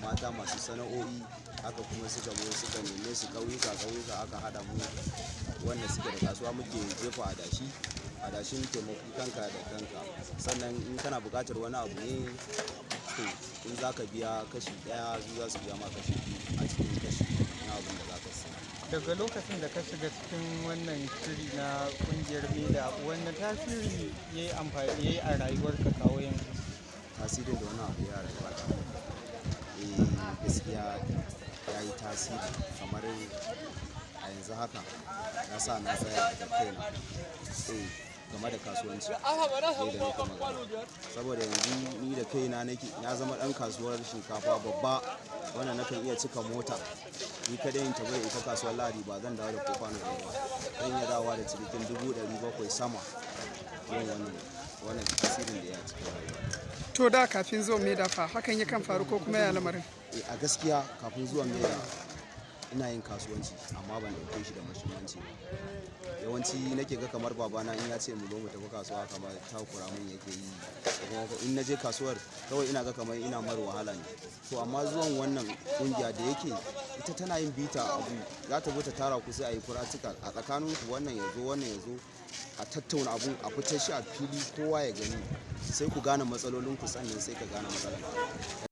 mata masu sana'o'i. Haka kuma suka zo suka neme su ƙauyuka ƙauyuka, aka haɗa mu wanda suke da kasuwa, muke jefa adashi, adashin taimaki kanka da kanka. Sannan in kana buƙatar wani abu ne, to in za ka biya kashi ɗaya, su za su biya ma kashi biyu a cikin kashi na abin da za ka siya. Daga lokacin da ka shiga cikin wannan shiri na kungiyar MEDA, wanne tasiri ya yi amfani ya yi a rayuwarka kawo yanzu? Tasirin da wannan abu ya rayuwata? Eh, gaskiya ya yi tasiri. Kamar a yanzu haka na sa na tsaya da kaina, eh, game da kasuwanci dai da nake magana. Saboda yanzu ni da kaina nake na zama ɗan kasuwar shinkafa babba wanda nakan iya cika mota. Ni kaɗai in tafi da ita kasuwar Lahadi, ba zan dawo da ko kwano ɗaya ba. Zan iya dawowa da cinikin 700,000 sama. Yin wannan tasirin da ya yi cikin rayuwa. To, da kafin zuwan MEDA fa, hakan yakan faru ko kuma ya lamarin? Eh, a gaskiya kafin zuwan MEDA ina yin kasuwanci amma ban ɗauke shi da muhimmanci ba. Yawanci nake ga kamar babana in ya ce mu zo mu tafi kasuwa, kamar takura mun yake yi. Kuma in naje kasuwar kawai ina ga kamar ina mar wahala ne. To, amma zuwan wannan ƙungiya da yake ita tana yin bita abu, za ta zo ta tara ku, sai a yi practical a tsakaninku, wannan ya zo, wannan ya zo, a tattauna abun, a fitar shi a fili kowa ya gani, sai ku gane matsalolinku, sannan sai ka gane matsalar.